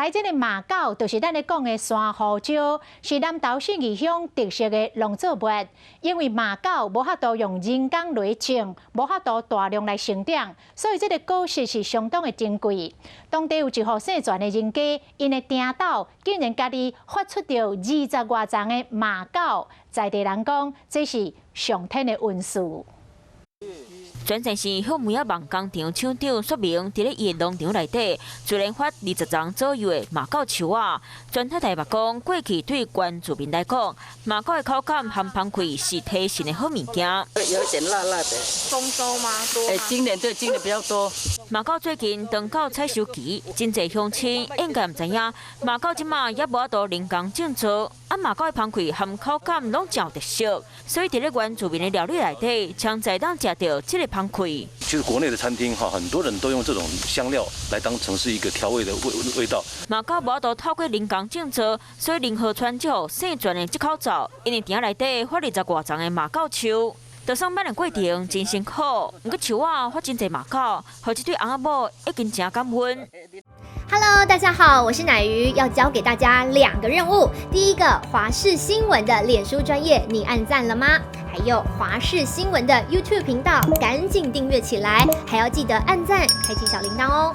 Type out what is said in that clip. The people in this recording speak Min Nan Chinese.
來這个馬狗就是咱咧講的山胡椒，是南投信義鄉特色的農作物。因為馬狗無法度用人工來種，無法度大量來生長，所以這个果實是相當的珍貴。當地有一戶姓全的人家，𪜶的埕斗竟然家己發出著20外叢的馬狗，在地人講這是上天的恩賜。全縣市許梅仔夢工廠廠長說明，佇咧伊的農場內底，自然發20叢左右的馬狗樹仔。全太太嘛講，過去對原住民來講，馬狗的口感和芳氣是提神的好物件。有點辣辣的。豐收嗎？多。欸，今年對，今年比較多。馬狗最近當到採收期，真濟鄉親應該毋知影，馬狗這馬也無法度人工種植，啊馬狗的芳氣和口感攏真有特色，所以佇咧原住民的料理內底，常在當食著這个芳氣。其實國內的餐廳哈，很多人都用這種香料來當成是一個調味的味道。馬狗無法度透過人工種植，所以林河川這戶姓全的這口灶，𪜶的埕內底發20外叢的馬狗樹。就算挽的過程真辛苦，毋過樹仔發真濟馬狗，予這對翁仔某已經誠感恩。 Hello，大家好，我是奶魚，要交給大家兩個任務。第一個，華視新聞的臉書專頁，你按讚了嗎？還有華視新聞的 YouTube 頻道，趕緊訂閱起來，還要記得按讚，開啟小鈴鐺哦。